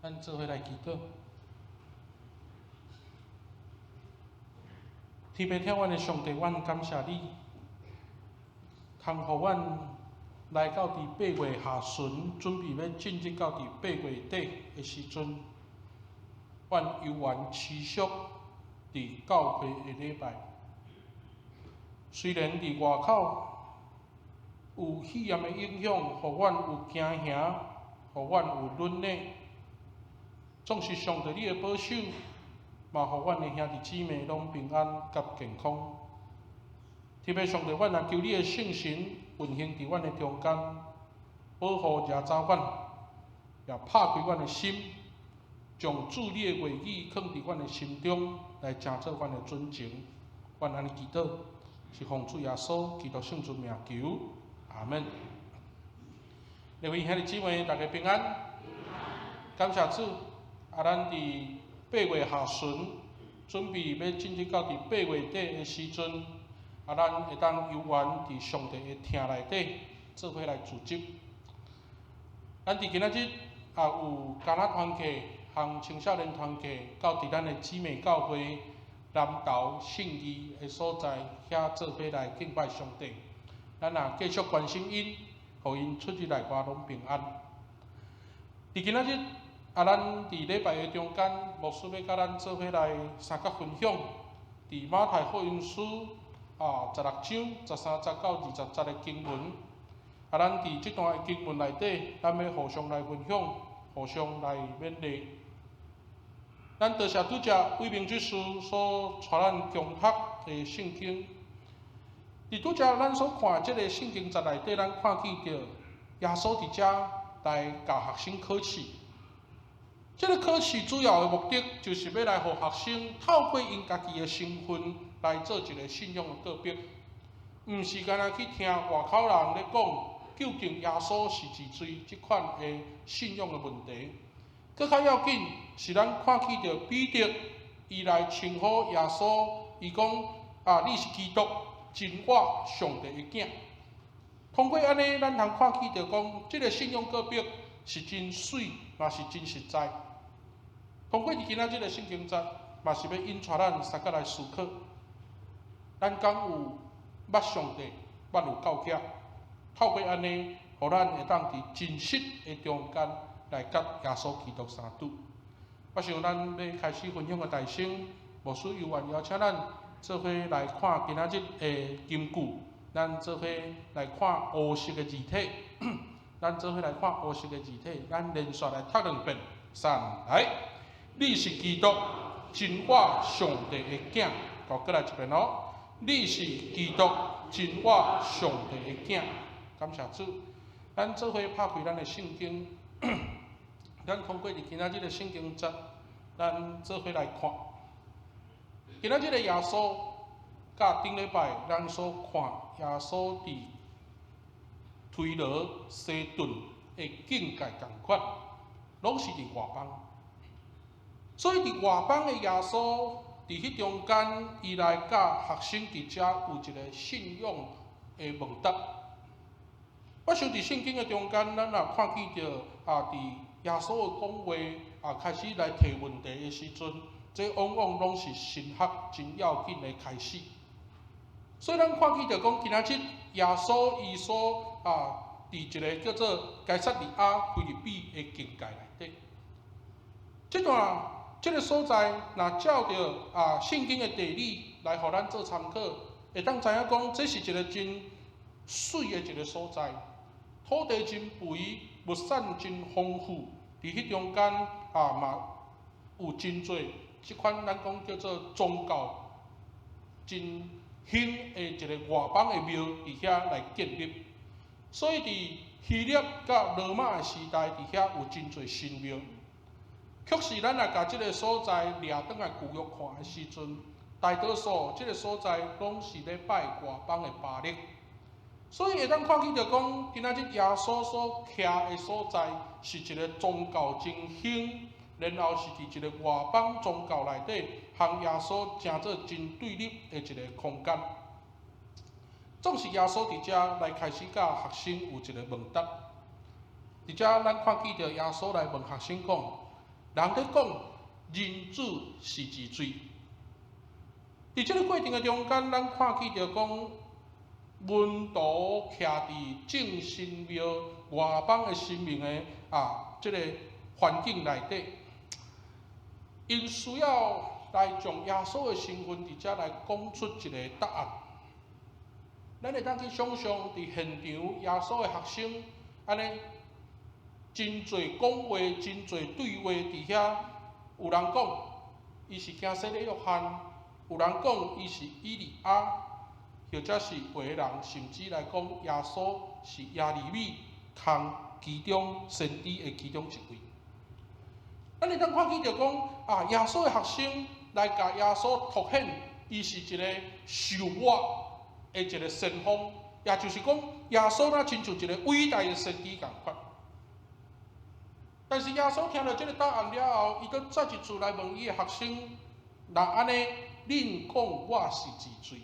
咱做伙來祈禱。天父疼阮的上帝，阮感謝你，通予阮來到佇8月下旬，準備欲進入到佇8月底的時陣，阮猶原持續佇教會的禮拜。雖然佇外口有肺炎的影響，予阮有驚嚇，予阮有忍耐，總是上帝你的保守，嘛予阮的兄弟姊妹攏平安佮健康。特別上帝，阮也求你的聖神運行佇阮的中間，保護遮查阮，也拍開阮的心，將主你的話語囥佇阮的心中，來成做阮的準繩。阮按呢祈禱，是奉主耶穌基督聖尊名求，阿門。各位兄弟姊妹，大家平安。感謝主，啊，咱佇8月下旬準備欲進入到佇8月底的時陣，啊，咱會當猶原佇上帝的廳內底做伙來聚集。咱佇今仔日也有迦拿團契和青少年團契，到佇咱的姊妹教會南投信義的所在，遐做伙來敬拜上帝。咱也繼續關心𪜶，予𪜶出入內外攏平安。佇今仔日，啊，咱佇禮拜的中間，牧師欲佮咱做伙來相佮分享，佇馬太福音書啊16章13節到20節的經文。啊，咱佇這段的經文內底，咱欲互相來分享，互相來勉勵。咱多謝拄才偉明執事所帶咱共讀的聖經。佇拄才咱所看這个聖經節內底，咱看見著耶穌佇遮來共學生考試。這个考試主要的目的，就是欲來予學生透過𪜶家己的身份來做一个信仰的告白，毋是干焦去聽外口人咧講，究竟耶穌是毋是這款的信仰的問題。閣較要緊是咱看見著彼得，伊來稱呼耶穌，伊講啊，你是基督，真活上帝的囝。通過按呢，咱通看見著講，這个信仰告白是真媠，嘛是真實在。通過佇今仔這个聖經節，嘛是欲引帶咱相佮來思考，咱敢有捌上帝，捌有夠額？透過按呢，予咱會當佇真實的中間來佮耶穌基督相拄。我想咱欲開始分享的台先，牧師猶原邀請咱做伙來看今仔日的金句，咱做伙來看烏色的字體，咱做伙來看烏色的字體，咱連續來讀兩遍，三來。你是基督，真活上帝的囝。閣過來一遍哦。你是基督，真活上帝的囝。感謝主，咱做伙拍開咱的聖經，咱通過佇今仔日的聖經節，咱做伙來看。今仔日的耶穌，佮頂禮拜咱所看耶穌佇推羅西頓的境界仝款，攏是佇外邦。所以佇外邦的耶穌，佇彼中間，伊來佮學生佇遮有一个信仰的問答。我想佇聖經的中間，咱也看見著啊，佇耶穌的講話啊，開始來提問題的時陣，這往往攏是神學真要緊的開始。所以咱看見著講，今仔日耶穌伊所啊，佇一个叫做該撒利亞腓立比的境界內底，這段這个所在，若照著啊聖經的地理來予咱做參考，會當知影講，這是一个真媠的一个所在，土地真肥，物產真豐富，佇彼中間啊嘛有真濟這款咱講叫做宗教真興的一个外邦的廟佇遐來建立，所以佇希臘佮羅馬的時代，佇遐有真濟神廟。確實，咱若共這个所在掠轉來舊約看的時陣，大多數這个所在攏是咧拜外邦的巴力，所以會當看見著講，今仔日耶穌所徛的所在是一个宗教真興，然後是佇一个外邦宗教內底，和耶穌成做真對立的一个空間。總是耶穌佇遮來開始佮學生有一个問答，佇遮咱看見著耶穌來問學生講。人咧講人子是一誰？佇這个過程的中間，咱看見著講，門徒徛佇眾神廟外邦的神明的這个環境內底，𪜶需要來將耶穌的身份佇遮來講出一个答案。咱會當去想像佇現場耶穌的學生按呢真濟講話，真濟對話佇遐，有人講伊是驚洗禮約翰，有人講伊是以利亞，或者是別的人，甚至來講耶穌是耶利米空其中先知的其中一位。咱會當看見著講啊，耶穌的學生來共耶穌凸顯，伊是一个受抹的一个先鋒，也就是講耶穌若親像一个偉大的先知仝款。但是耶穌聽著這个答案了後，伊閣再一次來問伊的學生：若按呢，恁講我是一誰？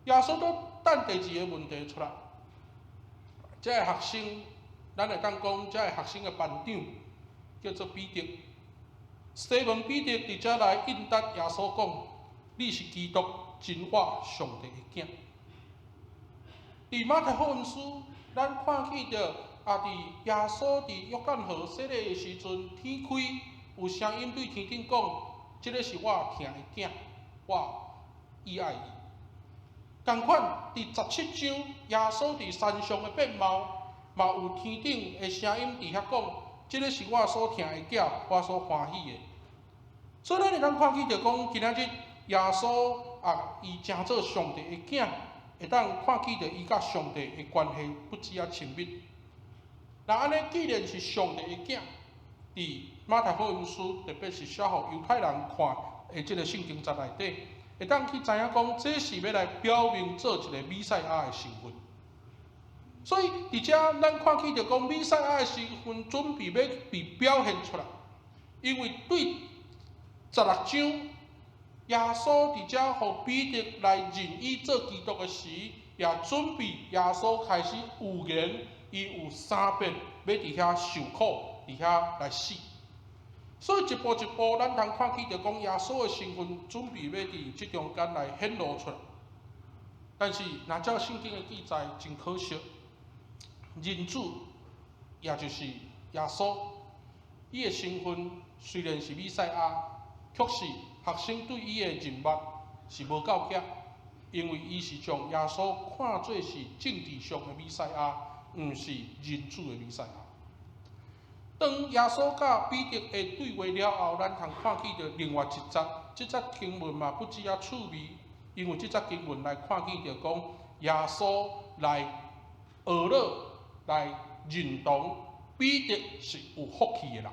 耶穌閣擲第二个問題出來。這个學生，咱會當講，這个學生的班長叫做彼得。西門彼得佇遮來應答耶穌講：你是基督，真活上帝的囝。佇馬太福音書，咱看見著佇耶穌佇約旦河洗禮的時陣，天開有聲音對天頂講：這个是我疼的囝，我喜愛伊。仝款佇17章，耶穌佇山上的變貌，嘛有天頂的聲音佇遐講：這个是我所疼的囝，我所歡喜的。所以咱會當看見著講，今仔日耶穌伊成做上帝的囝，會當看見著伊佮上帝的關係不止啊親密。若按呢，既然是上帝的囝，佇馬太福音書，特別是寫予猶太人看的這个聖經節內底，會當去知影講，這是欲來表明做一个彌賽亞的身份。所以佇遮咱看見著講，彌賽亞的身份準備欲被表現出來，因為對16章耶穌佇遮予彼得來認伊做基督的時，也準備耶穌開始預言，伊有三遍欲佇遐受苦，佇遐來死。所以一步一步，咱通看見著講耶穌的身份準備欲佇這中間來顯露出來。但是，若照聖經的記載，真可惜，人子也就是耶穌，伊的身份雖然是彌賽亞，卻是學生對伊的認捌是無夠額，因為伊是將耶穌看做是政治上的彌賽亞，毋是人子的彌賽亞。當耶穌佮彼得的對話了後，咱通看見著另外一節，這節經文嘛不止仔趣味，因為這節經文來看見著講耶穌來學了來認同彼得是有福氣的人。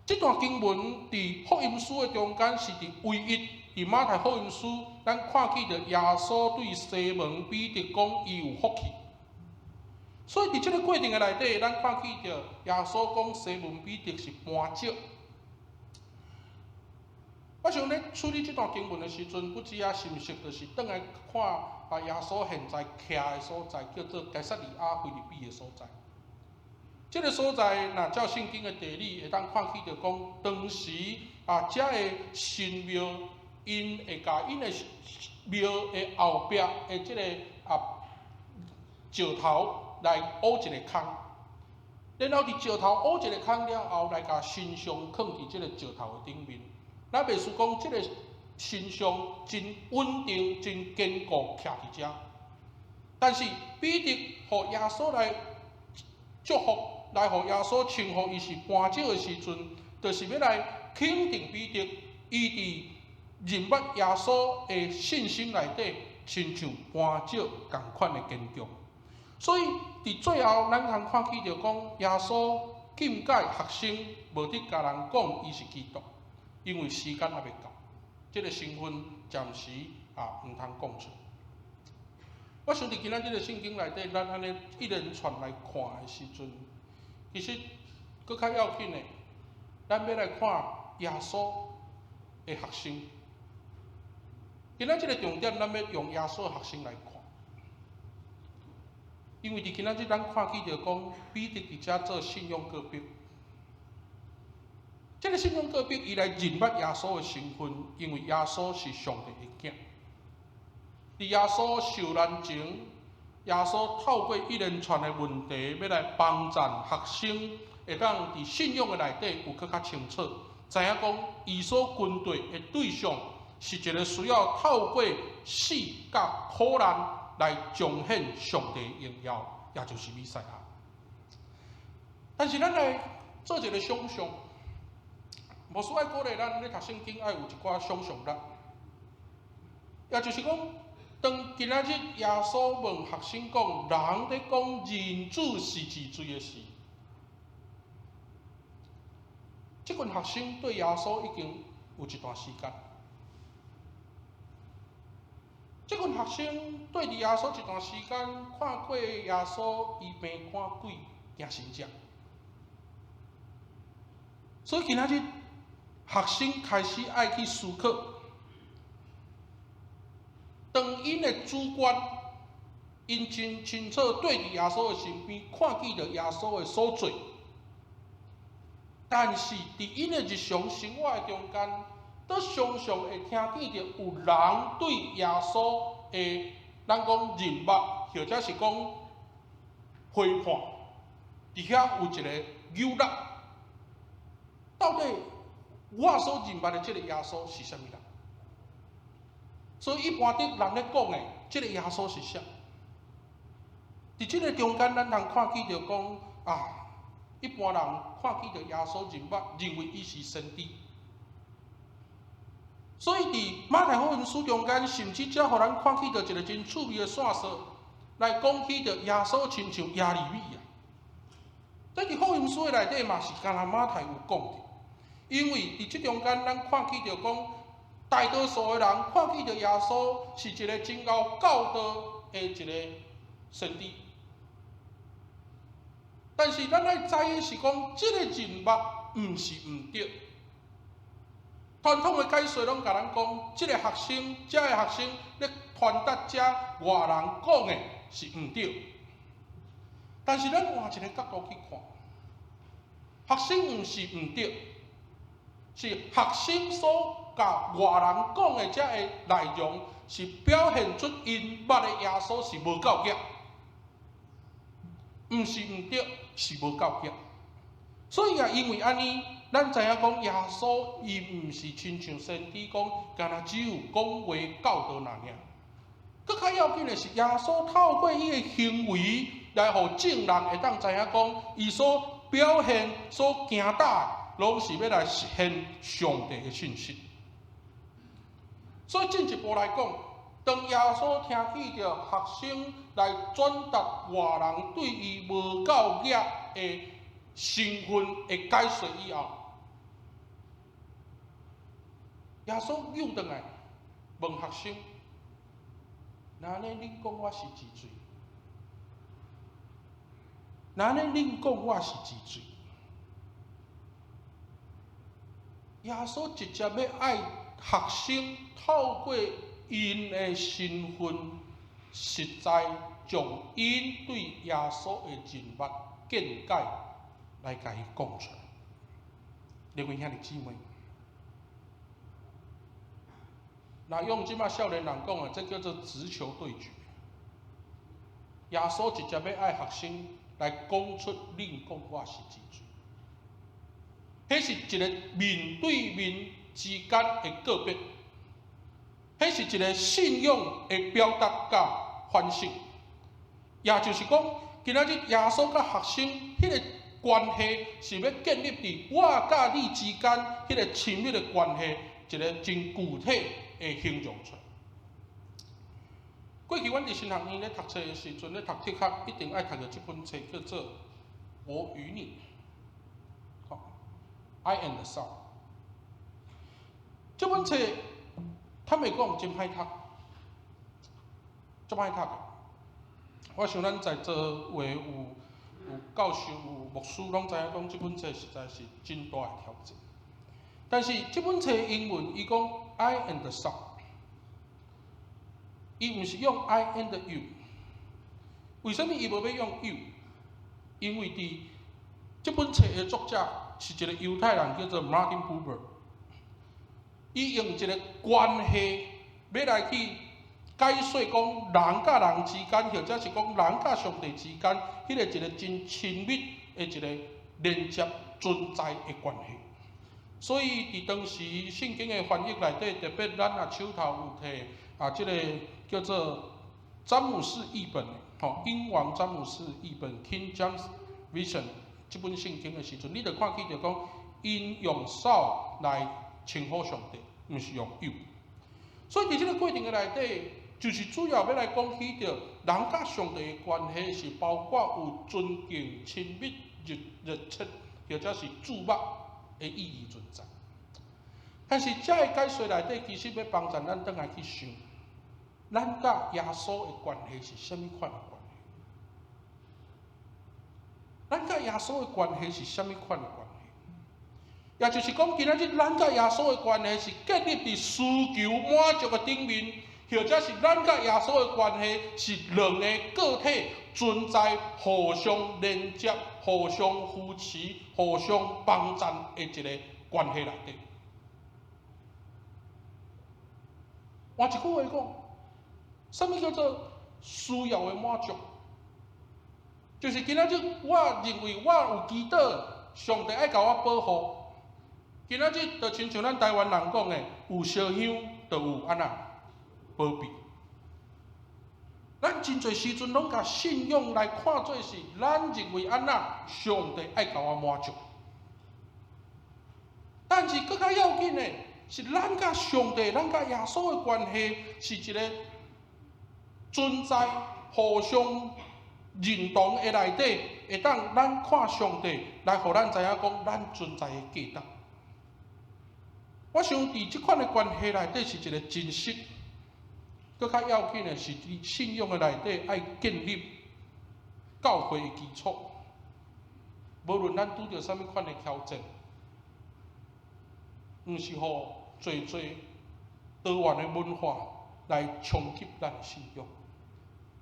這段經文佇福音書的中間是佇唯一佇馬太福音書，咱看見著耶穌對西門彼得講伊有福氣。所以佇這个過程的內底，咱看見著耶穌講西門彼得是磐石。我想咧處理這段經文的時陣，不止仔心識，就是轉來看耶穌現在徛的所在，叫做該撒利亞腓立比的所在。這个所在，若照聖經的地理，會當看見著講，當時遮的神廟，𪜶會共𪜶的廟的後壁的這个石頭來挖一个空，然後佇石頭挖一个空了後，來共神像囥佇這个石頭的頂面。咱袂輸講，這个神像真穩定、真堅固，徛佇遮。但是彼得予耶穌來祝福，來予耶穌稱呼伊是磐石的時陣，就是欲來肯定彼得，伊佇認捌耶穌的信心內底，親像磐石仝款的堅強。所以佇最後，咱通看見著講，耶穌禁戒學生無得共人講伊是基督，因為時間猶未到，這个身份暫時毋通講出。我想佇今仔日个聖經內底，咱按呢一連串來看的時陣，其實閣較要緊的，咱欲來看耶穌的學生。今仔這个重點，咱欲用耶穌學生來看，因為佇今仔日咱看見著講，彼得佇遮做信仰告白。這个信仰隔壁，伊來認捌耶穌的身份，因為耶穌是上帝的囝。佇耶穌受難前，耶穌透過一連串的問題，欲來幫贊學生會當佇信仰的內底有閣較清楚，知影講伊所跟隨的對象是一个需要透過死佮苦難來彰顯上帝榮耀，也就是彌賽亞。但是咱來做一个想象，牧師愛鼓勵咱咧讀聖經，愛有一寡想象力。也就是講，當今仔日耶穌問學生講，人咧講人子是幾濟的時，這群學生對耶穌已經有一段時間。這群學生對佇耶穌一段時間，看過耶穌醫病趕鬼行神蹟，所以今仔日學生開始愛去思考，當𪜶的主觀，𪜶真清楚對佇耶穌的身邊看見著耶穌的所做，但是佇𪜶的日常生活的中間，都常常會聽見著有人對耶穌的，咱講認捌，或者是講批判，佇遐有一个扭力。到底我所認捌的這个耶穌是啥物人？所以一般佇人咧講的，這个耶穌是啥？佇這个中間，咱通看見著講啊，一般人看見著耶穌認捌，認為伊是先知。所以佇馬太福音書中間，甚至才予咱看見著一个真趣味的線索，來講起著耶穌親像耶利米啊。這佇福音書的內底嘛是敢若馬太有講著，因為佇這中間，咱看見著講，大多數的人看見著耶穌是一个真𠢕教導的一个先知。但是咱愛知的是講，這个認捌毋是毋對。傳統的解說攏共咱講，這个學生，這个學生咧傳達這外人講的是毋對。但是咱換一个角度去看，學生毋是毋對，是學生所共外人講的這个內容，是表現出𪜶捌的耶穌是無夠額，毋是毋對，是無夠額。所以也因為按呢，咱知影講耶穌伊毋是親像先知講，敢若只有講話教導爾爾。閣較要緊的是，耶穌透過伊的行為來予眾人會當知影講，伊所表現、所行踏，攏是欲來實現上帝的信息。所以進一步來講，當耶穌聽見著學生來轉達外人對伊無夠額的身份的解說以後，耶穌扭轉來問學生：若按呢恁講我是幾濟？若按呢恁講我是幾濟？耶穌直接欲愛學生透過𪜶的身份，實在將𪜶對耶穌的認捌見解來共伊講出來。各位兄弟姊妹，若用這擺少年人講的，這叫做直球對決。耶穌直接欲愛學生來講出恁講我是幾濟，彼是一个面對面之間的告別，彼是一个信仰的表達佮反省。也就是講，今仔日耶穌佮學生彼个關係是欲建立佇我佮你之間彼个親密的關係，一个真具體的形容出來。過去阮佇神學院咧讀冊的時陣，咧讀哲學，一定愛讀著這本冊，叫做《我與你》。吼，I and Thou。這本冊坦白講真歹讀，足歹讀的。我想咱在座有有教授、有牧師，攏知影講這本冊實在是真大的挑戰。但是這本冊英文伊講 I and Thou，伊毋是用 I and you。為啥物伊無欲用 you？因為佇這本冊的作者是一個猶太人，叫做 Martin Buber。伊用一個關係欲來去解說講人佮人之間，或者是講人佮上帝之間，彼個一個真親密的一個連接存在的關係。所以佇當時聖經的翻譯內底，特別咱若手頭有提啊，這個叫做詹姆士譯本，吼，英王詹姆士譯本（King James Version）這本聖經的時陣，你就看見著講，𪜶用 thou 來稱呼上帝，毋是用 you。所以佇這個過程的內底，就是主要欲來講起著人佮上帝的關係是包括有尊敬、親密、熱熱切，或者是注目的意義存在。但是這个解說內底，其實欲幫助咱轉來去想，咱佮耶穌的關係是啥物款的關係？咱佮耶穌的關係是啥物款的關係？也就是講，今仔日咱佮耶穌的關係是建立佇需求滿足的頂面，或者是咱佮耶穌的關係是兩个個體存在互相連接、互相扶持、互相幫贊的一个關係內底。換一句話講，啥物叫做需要的滿足？就是今仔日我認為我有祈禱，上帝愛共我保護。今仔日就親像咱台灣人講的，有燒香就有按怎保庇。咱真濟時陣攏共信仰來看做是，咱認為按怎上帝愛共我滿足。但是閣較要緊的是，咱佮上帝、咱佮耶穌的關係是一個存在互相認同的內底，會當咱看上帝來予咱知影講，咱存在的價值。我想佇這款的關係內底是一個真實，閣較要緊的是佇信仰的內底愛建立教會的基礎。無論咱拄著啥物款的挑戰，毋是予濟濟多元的文化來衝擊咱的信仰，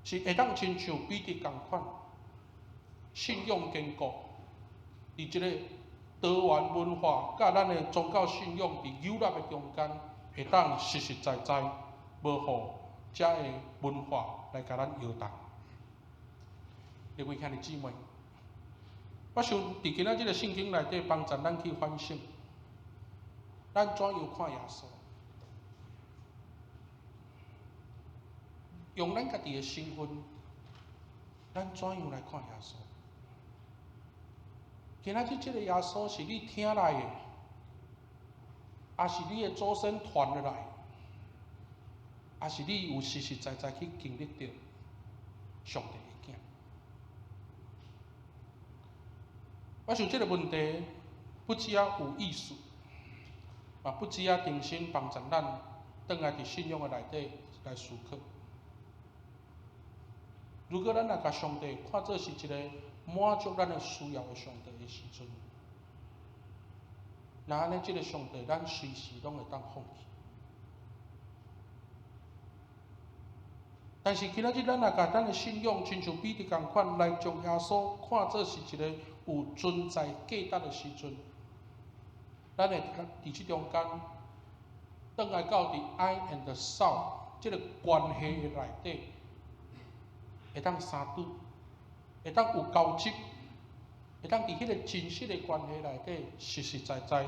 是會當親像彼得仝款，信仰堅固，佇這個多元文化佮咱的宗教信仰佇扭捏的中間，會當實實在在無予遮个文化來共咱搖動。各位兄弟姊妹，我想佇今仔這个聖經內底幫助咱去反省，咱怎樣看耶穌？用咱家己的身份，咱怎樣來看耶穌？今仔日這个耶穌是你聽來的，抑是你的祖先傳落來，抑是你有實實在在去經歷著上帝的囝？我想這个問題不只有意思，嘛不只啊重新幫助咱轉來佇信仰的內底來思考。如果咱若共上帝看做是一个滿足咱的需要的上帝的時陣，若按呢，這个上帝咱隨時攏會當放棄。但是今仔日咱若共咱的信仰親像彼得仝款來將耶穌看做是一個有存在價值的時陣，咱會佇這中間轉來到佇 I and thou 這个關係的內底，會當相拄，會當有交織，會當佇彼个真實的關係內底，實實在在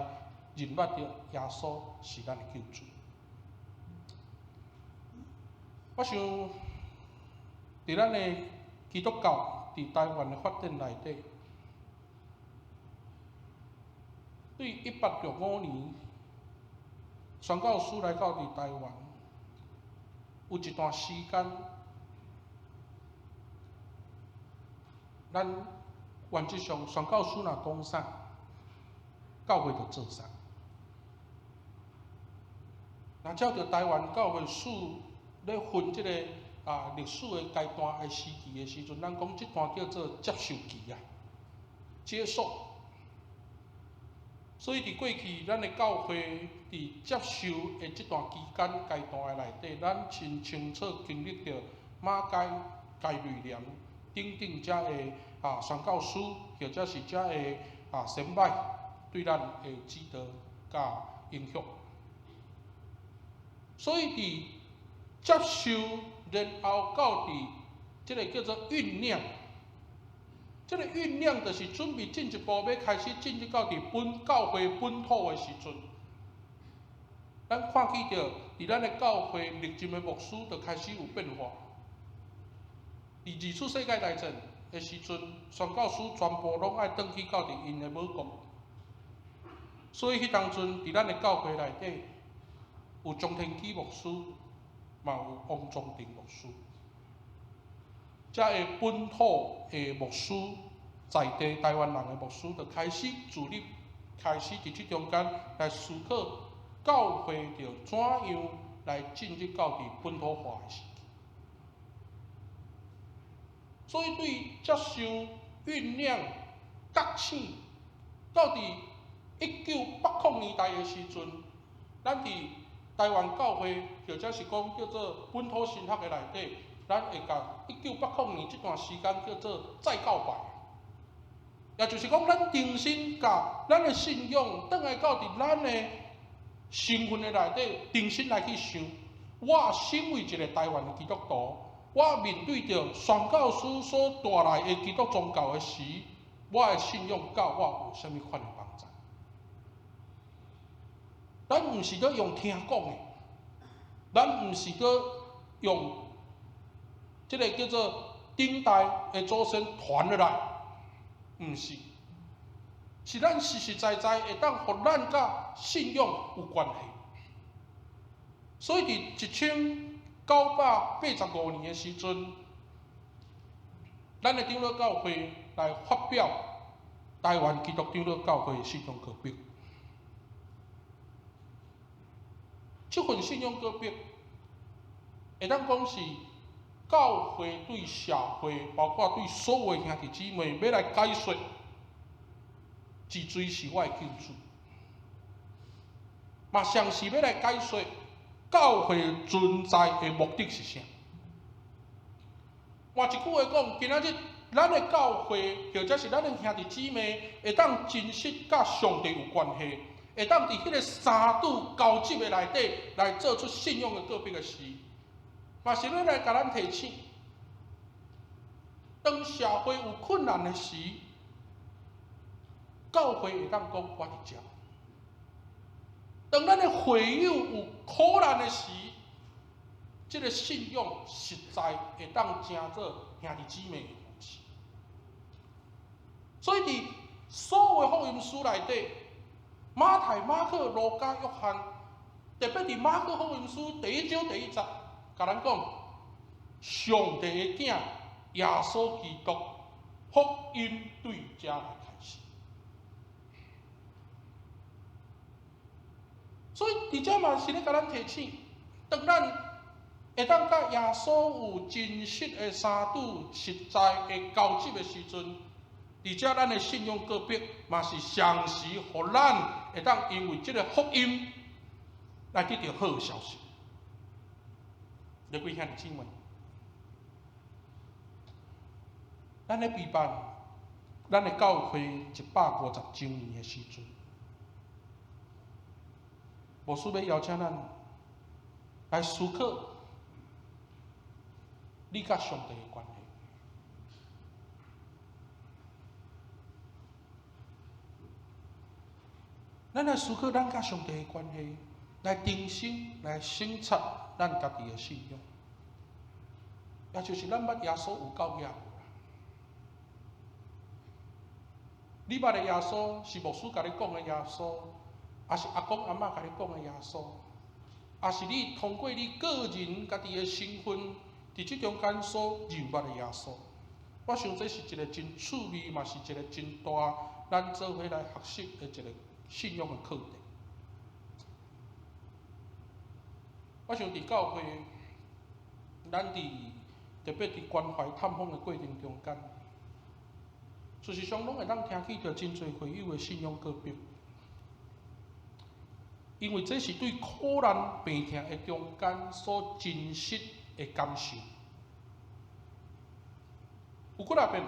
認捌著耶穌是咱的救主。我想，佇咱的基督教佇台灣的發展內底，對1865年宣教師來到佇台灣，有一段時間，咱原則上宣教師若講啥，教會就做啥。若照著台灣教會史咧分這个歷史的階段的時期的時陣，咱講這段叫做接受期啊，接受。所以佇過去，咱的教會佇接受的這段期間階段的內底，咱真清楚經歷著馬偕、解瑞蓮等等遮的宣教師或者是遮个先輩對咱的指導佮影響。所以佇接受，然後到佇這个叫做醞釀，這个醞釀就是準備進一步欲開始進入到佇本教會本土的時陣。咱看見著佇咱的教會歷任的牧師就開始有變化。佇二次世界大戰的時陣，宣教師全部攏愛轉去到佇𪜶的母國，所以彼當陣佇咱的教會內底有張天基牧師，嘛有王宗定牧師，遮个本土的牧師，在地台灣人的牧師，就開始自立，開始佇這中間來思考教會著怎樣來進入到佇本土化的時期。所以對接受、醞釀、覺醒，到佇1980年代的時陣，咱佇台灣教會，或者是講叫做本土神學的內底，咱會共1980年這段時間叫做再告白。也就是講，咱重新共咱的信仰，轉來到佇咱的身份的內底，重新來去想，我身為一個台灣的基督徒，我面對著宣教師所帶來的基督宗教的時，我的信仰佮我有啥物款的幫助？咱毋是閣用聽講的，咱毋是閣用這个叫做頂代的祖先傳落來，毋是，是咱實實在在會當予咱佮信仰有關係。所以佇1985年的時陣，咱的長老教會來發表台灣基督長老教會信仰告白。這份信仰告白，會當講是教會對社會，包括對所有的兄弟姊妹，欲來解說，是罪是我的救主，嘛同時欲來解說教會存在的目的是啥。換一句話講，今仔日咱的教會，或者是咱的兄弟姊妹，會當真實佮上帝有關係，會當佇彼个三拄交接的內底來做出信仰的告白的時，嘛是欲來共咱提醒，當社會有困難的時，教會會當講我佇遮；當咱的會友有苦難的時，這个信仰實在會當成做兄弟姊妹的扶持。所以佇所有福音書內底，馬太、馬可、路加、約翰，特別佇馬可福音書第一章第一節，共咱講，上帝的囝耶穌基督，福音對遮來開始。所以佇遮嘛是咧共咱提醒，當咱會當佮耶穌有真實的相拄、實在的交接的時陣，佇遮咱的信仰告白嘛是同時，予咱會當因為這个福音來得著好消息。各位兄弟姊妹，咱咧備辦咱的教會150週年的時陣，牧師欲邀請咱來思考你佮上帝的關係。咱來思考咱佮上帝的關係，來重新來省察咱家己的信仰，也就是咱捌耶穌有夠額無啦？你捌的耶穌是牧師共你講的耶穌，抑是阿公阿嬤共你講的耶穌，抑是你通過你個人家己的身份，佇這中間所認捌的耶穌？我想這是一个真趣味，嘛是一个真大，咱做伙來學習的一个信仰的課題。我想佇教會，咱佇特別佇關懷探訪的過程中間，事實上攏會當聽見著真濟會友的信仰告白，因為這是對苦難病痛的中間所真實的感受。有幾若遍，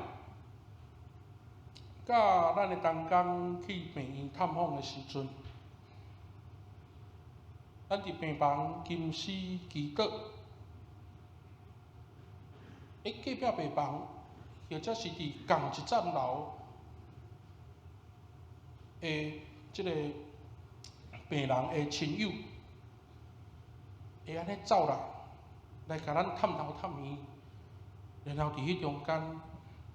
佮咱的同工去病院探訪的時陣，咱佇病房金絲祈禱，欸，隔壁病房，或者是佇仝一層樓的這个病人的親友，會按呢走來，來共咱探頭探面，然後佇彼中間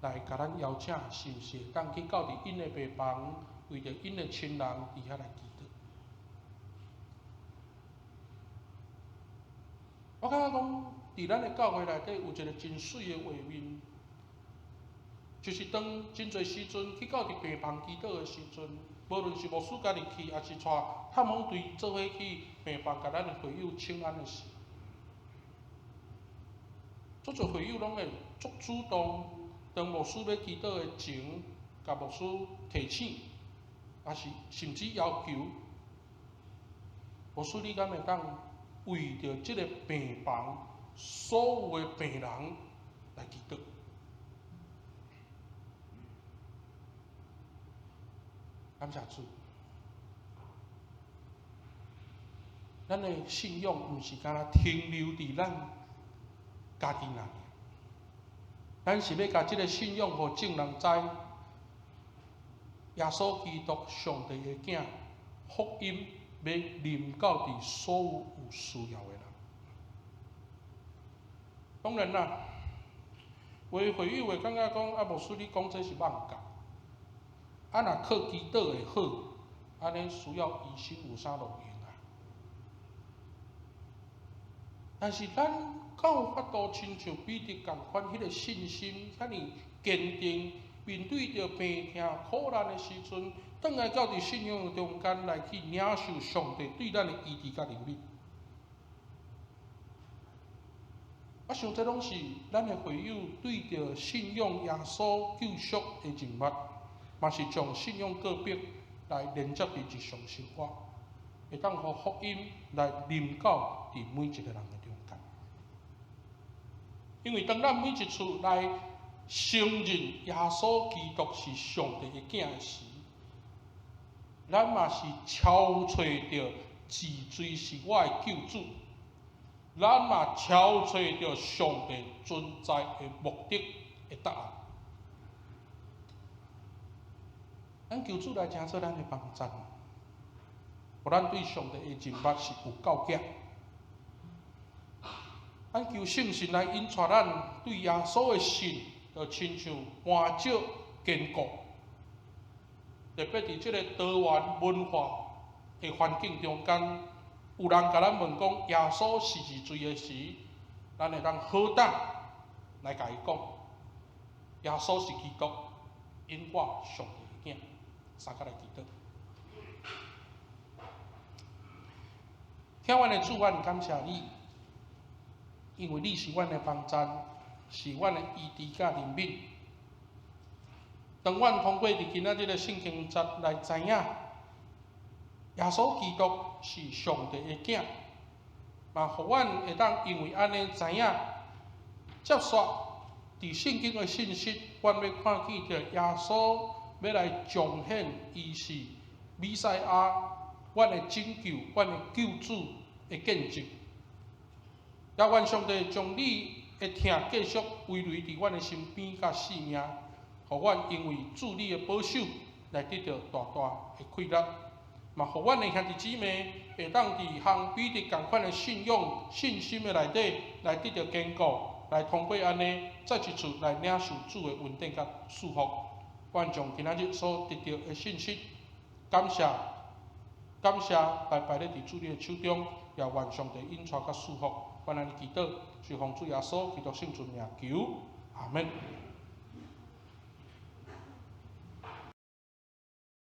來共咱邀請，是毋是會當去到佇𪜶的病房，為著𪜶的親人佇遐來祈禱。我感覺講，佇咱的教會內底有一个真媠的畫面，就是當真濟時陣去到佇病房祈禱的時陣，無論是牧師家己去，抑是帶探訪隊做伙去病房，共咱的會友請安的時，足濟會友攏會足主動，當牧師欲祈禱的前，共牧師提醒，抑是甚至要求牧師，你敢會當為著這个病房所有的病人來祈禱？感謝主，咱的信仰毋是干焦停留佇咱家己內，咱是欲共這个信仰予眾人知，耶穌基督上帝的囝，福音欲臨到佇所有有需要的人。當然啦，有的會友會感覺講，啊，牧師你講這是妄講。啊，若靠祈禱會好，按呢需要醫生有啥路用啊？但是咱敢有法度親像彼得仝款，彼个信心遐爾堅定，面對著病痛苦難的時陣，轉來到佇信仰中間來去領受上帝對咱的醫治佮憐憫。我想這攏是咱的會友對著信仰耶穌救贖的認捌，嘛是將信仰告白來連接佇日常生活，會當予福音來臨到佇每一個人的中間。因為當咱每一次來承認耶穌基督是上帝的囝的時，咱嘛是敲揣著治罪是我的救主，咱嘛敲揣著上帝存在的目的的答案。咱求主來成做咱的幫贊，予咱對上帝的認捌是有夠額。咱求聖神來引帶咱對耶穌的信，就親像磐石堅固。特別佇這个多元文化的環境中間，有人共咱問講耶穌是是罪的時，咱會當好膽來共伊講，耶穌是基督，因我上帝的囝。三個來祈禱。疼阮的主，阮感謝你，因為你是阮的幫贊，是阮的醫治佮憐憫。當阮通過佇今仔日的聖經節來知影，耶穌基督是上帝的囝，嘛予阮會當因為按呢知影，接續佇聖經的信息，阮欲看見著耶穌欲來彰顯伊是彌賽亞，阮的拯救、阮的救主的見證。也願上帝將你的疼繼續遺留佇阮的身邊佮性命，予阮因為主你的保守來得著大大的快樂。嘛，予阮的兄弟姊妹會當佇和彼得仝款的信仰、信心的內底來得著堅固，來通過按呢再一次來領受主的恩典佮祝福。願將今仔日所得著的信息，感謝感謝白白咧佇主你的手中，也願上帝引帶佮祝福。阮按呢祈禱，是奉主耶穌基督聖尊名求，阿們。